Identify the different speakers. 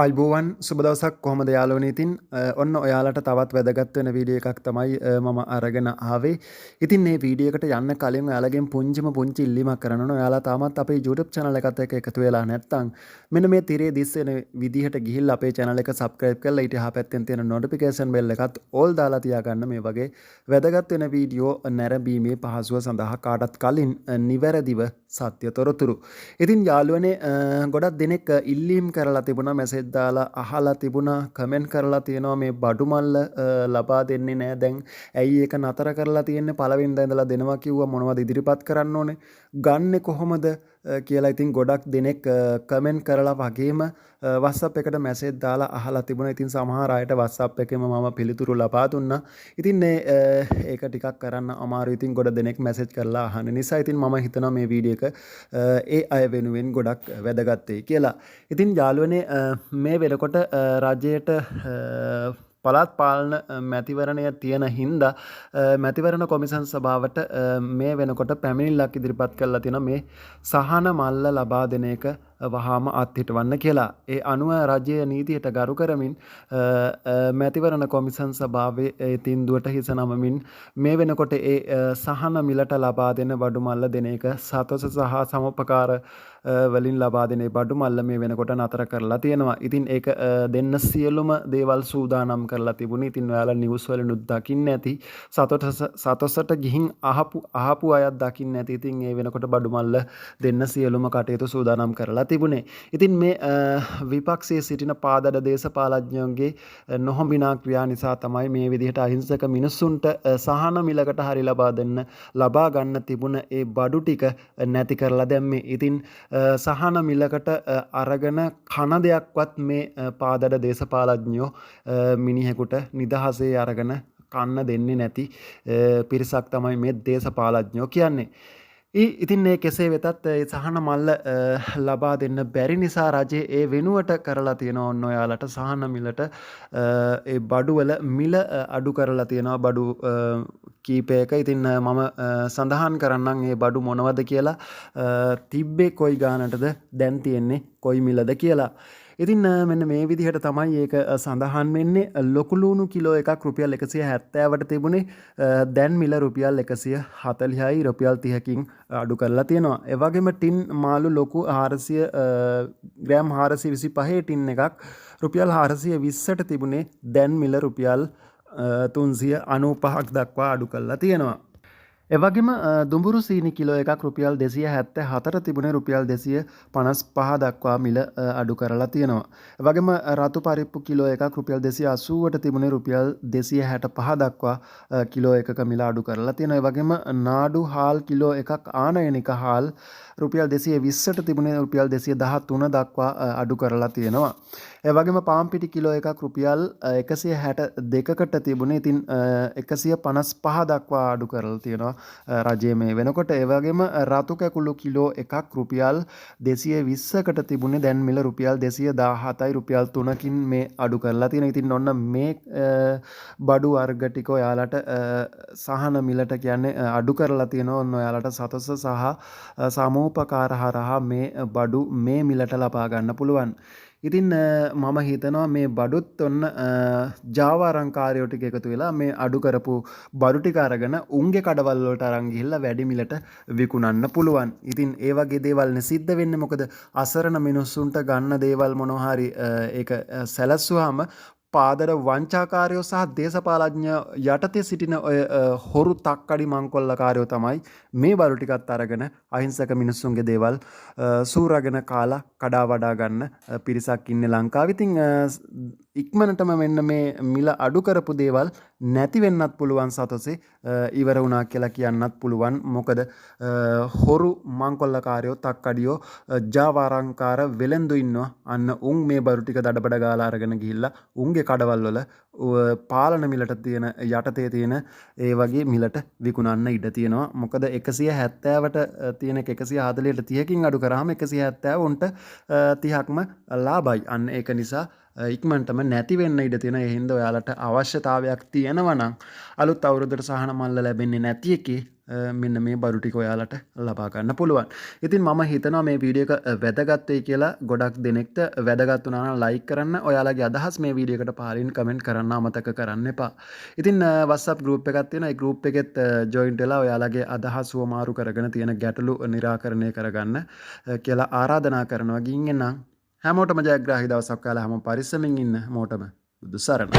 Speaker 1: ආයුබෝවන්, සුබ දවසක්. කොහොමද යාළුවනේ? ඉතින් ඔන්න ඔයාලට තවත් වැදගත් වෙන වීඩියෝ එකක් තමයි මම අරගෙන ආවේ. ඉතින් මේ වීඩියෝ එකට යන්න කලින් ඔයාලගෙන් පුංචිම පුංචි ඉල්ලීමක් කරන්න ඕන. ඔයාලා තාමත් අපේ YouTube channel එකත් එක්ක එකතු වෙලා නැත්නම් මෙන්න මේ තිරේ දිස් වෙන විදිහට ගිහිල්ලා අපේ channel එක subscribe කරලා ඊට එහා පැත්තෙන් තියෙන notification bell එකත් all දාලා තියාගන්න, මේ වගේ වැදගත් වෙන වීඩියෝ නැරඹීමේ පහසුව සඳහා කාටත් කලින් නිවැරදිව සත්‍ය තොරතුරු. ඉතින් යාළුවනේ, ගොඩක් දෙනෙක් ඉල්ලීම් කරලා තිබුණා, මැසේජ් දාලා අහලා තිබුණා, කමෙන්ට් කරලා තියෙනවා, මේ බඩු මල්ල ලබා දෙන්නේ නෑ දැන්, ඇයි ඒක නතර කරලා තියෙන්නේ? පළවෙනිදා ඉඳලා දෙනවා කිව්වා, මොනවද ඉදිරිපත් කරන්න ඕනේ, ගන්නෙ කොහොමද කියලා. ඉතින් ගොඩක් දෙනෙක් කමෙන්ට් කරලා වගේම WhatsApp එකට මැසේජ් දාලා අහලා තිබුණා. ඉතින් සමහර අයට WhatsApp එකේම මම පිළිතුරු ලබා දුන්නා. ඉතින් ඒක ටිකක් කරන්න අමාරුයි. ඉතින් ගොඩ දෙනෙක් මැසේජ් කරලා අහන නිසා ඉතින් මම හිතනවා මේ වීඩියෝ එක ඒ අය වෙනුවෙන් ගොඩක් වැදගත් වෙයි කියලා. ඉතින් යාළුවනේ, මේ වෙනකොට රජයට පළාත් පාලන මැතිවරණය තියෙන හින්දා මැතිවරණ කොමිසම් සභාවට මේ වෙනකොට පැමිණිල්ලක් ඉදිරිපත් කරලා තියෙනවා මේ සහන මල්ල ලබා දෙන එක වහාම අත්හිටවන්න කියලා. ඒ අනුව රජය නීතියට ගරු කරමින් මැතිවරණ කොමිසම් සභාවේ ඒ තීන්දුවට හිස නමමින් මේ වෙනකොට ඒ සහන මිලට ලබා දෙන බඩු මල්ල දෙන එක, සතොස සහ සමුපකාර වලින් ලබා දෙන බඩු මල්ල මේ වෙනකොට නතර කරලා තියෙනවා. ඉතින් ඒක දෙන්න සියලුම දේවල් සූදානම් කරලා තිබුණේ. ඉතින් ඔයාලා නිවුස් වලිනුත් දකින්න ඇති. සතොසට ගිහින් අහපු අහපු අයත් දකින්න ඇති. ඉතින් ඒ වෙනකොට බඩු මල්ල දෙන්න සියලුම කටයුතු සූදානම් කරලා තිබුණේ. ඉතින් මේ විපක්ෂයේ සිටින පාදඩ දේශපාලඥයන්ගේ නොහොඹිනා ක්‍රියා නිසා තමයි මේ විදිහට අහිංසක මිනිස්සුන්ට සහන මිලකට හරි ලබා දෙන්න, ලබා ගන්න තිබුණ ඒ බඩු ටික නැති කරලා දැම්මේ. ඉතින් සහන මිලකට අරගෙන කන දෙයක්වත් මේ පාදඩ දේශපාලඥයෝ මිනිහෙකුට නිදහසේ අරගෙන කන්න දෙන්නේ නැති පිරිසක් තමයි මේ දේශපාලඥයෝ කියන්නේ. ඉතින් ඒ කෙසේ වෙතත් ඒ සහන මල්ල ලබා දෙන්න බැරි නිසා රජය ඒ වෙනුවට කරලා තියෙනවා ඔන්න ඔයාලට සහන මිලට ඒ බඩුවල මිල අඩු කරලා තියෙනවා බඩු කීපයක. ඉතින් මම සඳහන් කරන්නම් මේ බඩු මොනවද කියලා, තිබ්බේ කොයි ගානටද, දැන් තියෙන්නේ කොයි මිලද කියලා. ඉතින් මෙන්න මේ විදිහට තමයි ඒක සඳහන් වෙන්නේ. ලොකු ලුණු කිලෝ එකක් රුපියල් 170ට තිබුණේ, දැන් මිල රුපියල් 140යි, රුපියල් 30කින් අඩු කරලා තියෙනවා. ඒ වගේම ටින් මාළු ලොකු 400 ග්‍රෑම් 425 ටින් එකක් රුපියල් 420ට තිබුණේ, දැන් මිල රුපියල් 395ක් දක්වා අඩු කරලා තියෙනවා. එවගේම දුඹුරු සීනි කිලෝ එකක් රුපියල් 274 තිබුණේ, රුපියල් 255 දක්වා මිල අඩු කරලා තියෙනවා. එවගේම රතු පරිප්පු කිලෝ එකක් රුපියල් 280ට තිබුණේ, රුපියල් 265 දක්වා කිලෝ එකක මිල අඩු කරලා තියෙනවා. ඒ වගේම නාඩු හාල් කිලෝ එකක් ආනයනික හාල් රුපියල් 220ට තිබුණේ, රුපියල් 213 දක්වා අඩු කරලා තියෙනවා. ඒ වගේම පාන් පිටි කිලෝ එකක් රුපියල් 162කට තිබුණේ, ඉතින් 155 දක්වා අඩු කරලා තියෙනවා රජය මේ වෙනකොට. ඒ වගේම රතු කැකුළු කිලෝ එකක් රුපියල් 220කට තිබුණේ, දැන් මිල රුපියල් 217යි, රුපියල් 3කින් මේ අඩු කරලා තියෙනවා. ඉතින් ඔන්න මේ බඩු වර්ග ටික ඔයාලට සහන මිලට කියන්නේ අඩු කරලා තියෙනවා. ඔන්න ඔයාලට සතොස සහ සමූපකාර හරහා මේ බඩු මේ මිලට ලබා ගන්න පුළුවන්. ඉතින් මම හිතනවා මේ බඩුත් ඔන්න ජාවාරම්කාරයෝ ටික එකතු වෙලා මේ අඩු කරපු බඩු ටික අරගෙන උන්ගේ කඩවල් වලට අරන් ගිහිල්ලා වැඩි මිලට විකුණන්න පුළුවන්. ඉතින් ඒ වගේ දේවල් නේ සිද්ධ වෙන්නේ. මොකද අසරණ මිනිස්සුන්ට ගන්න දේවල් මොනවා හරි ඒක සැලැස්සුවාම පාදර වංචාකාරයෝ සහ දේශපාලඥ යටතේ සිටින ඔය හොරු තක්කඩි මංකොල්ලකාරයෝ තමයි මේ බඩු ටිකත් අරගෙන අහිංසක මිනිස්සුන්ගේ දේවල් සූරාගෙන කාලා කඩා වඩා ගන්න පිරිසක් ඉන්නේ ලංකාවේ. ඉතින් ඉක්මනටම මෙන්න මේ මිල අඩු කරපු දේවල් නැති වෙන්නත් පුළුවන්, සතොසේ ඉවර වුණා කියලා කියන්නත් පුළුවන්. මොකද හොරු මංකොල්ලකාරයෝ, තක්කඩියෝ, ජාවාරම්කාර වෙලෙන්දු ඉන්නවා. අන්න උන් මේ බඩු ටික දඩබඩ ගාලා අරගෙන ගිහිල්ලා උන්ගේ කඩවල් වල පාලන මිලට තියෙන යටතේ තියෙන ඒ වගේ මිලට විකුණන්න ඉඩ තියෙනවා. මොකද 170ට තියෙන එක 140ට 30කින් අඩු කරාම 170 උන්ට 30ක්ම ලාභයි. අන්න ඒක නිසා ඉක්මනටම නැති වෙන්න ඉඩ තියෙන. ඒ හින්දා ඔයාලට අවශ්‍යතාවයක් තියෙනවා නම් අලුත් අවුරුද්දට සහන මල්ල ලැබෙන්නේ නැති එකේ මෙන්න මේ බඩු ටික ඔයාලට ලබා ගන්න පුළුවන්. ඉතින් මම හිතනවා මේ වීඩියෝ එක වැදගත් වෙයි කියලා ගොඩක් දෙනෙක්ට. වැදගත් වුණා නම් ලයික් කරන්න. ඔයාලගේ අදහස් මේ වීඩියෝ එකට පහලින් කමෙන්ට් කරන්න අමතක කරන්න එපා. ඉතින් WhatsApp group එකක් තියෙනවා. ඒ ගෲප් එකෙත් ජොයින් වෙලා ඔයාලගේ අදහස් හුවමාරු කරගෙන තියෙන ගැටලු නිරාකරණය කරගන්න කියලා ආරාධනා කරනවා. ගිහින් එන්නම්. හැමෝටම ජයග්‍රාහී දවසක්. ඔයාලා හැමෝම පරිස්සමින් ඉන්න. හැමෝටම බුදු සරණයි.